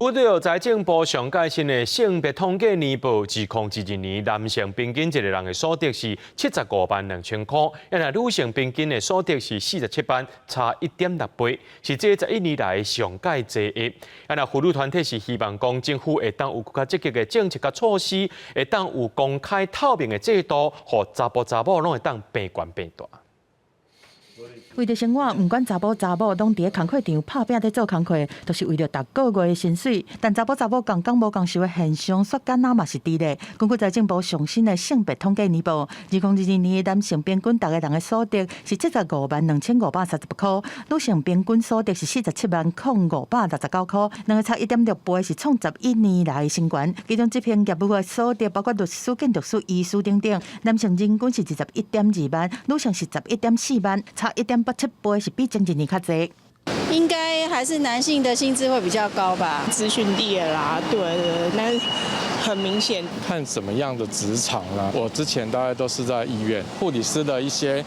拄著財政部上蓋新的性別統計年報，2022年男性平均一个人的所得是75萬2千箍，啊若女性平均的所得是47萬，差1.6倍，是這11年來上蓋濟的。啊若婦女團體是希望講政府會當有較積極的政策佮措施，會當有公開透明的制度，予查埔查某攏會當平懸平大。為著生活，毋管查埔查某，攏佇咧工課場拍拚咧做工課，都是為著逐个月的薪水。但查埔查某仝工無仝收的現象，煞敢若嘛是佇咧。根據財政部上新的性別統計年報，2022年男性平均逐个人的所得是75萬2538箍，女性平均所得是47萬0569箍，兩个差1.6倍，是創11年來新懸。其中執行業務的所得包括律師、建築師、醫師等等，男性人均是21.2萬，女性是11.4萬，差1.87倍，是比前一年較濟。應該還是男性的薪資會比較高吧？資訊業啦，對對，那很明顯。看什麼樣的職場啦。我之前大概都是在醫院，護理師的一些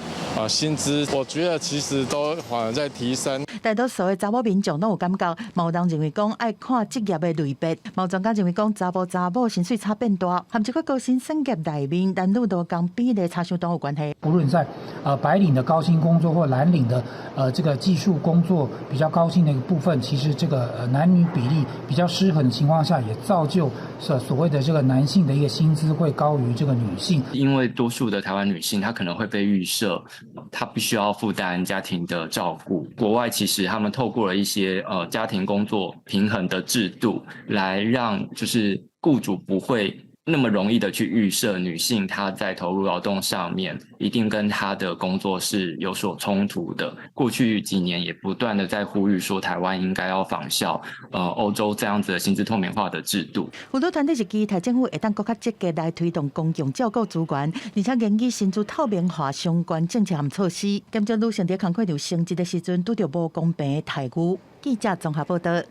薪資，我覺得其實都反而在提升。大多數的查某民眾攏有感覺，嘛有人認為講愛看職業的類別，嘛有專家認為講查埔查某薪水差變大，和這個高薪產業內面男女勞工比例差傷大有關係。不論在白領的高薪工作或藍領的這個技術工作比較高薪的一個部分，其實這個男女比例比較失衡的情況下，也造就所謂的這個男性的一個薪資會高於這個女性。因為多數的台灣女性，她可能會被預設，她必須要負擔家庭的照顧。國外其實他們透過了一些家庭工作平衡的制度，來讓就是僱主不會那麼容易的去預設女性她在投入勞動上面一定跟她的工作是有所衝突的。過去幾年也不斷的在呼籲說，台灣應該要仿效歐洲這樣子的薪資透明化的制度。婦女團體是期待政府會當閣較積極來推動公共照顧資源，而且研擬薪資透明化相關政策和措施，減少女性佇工課場升職的時陣拄著無公平的待遇。記者綜合報道。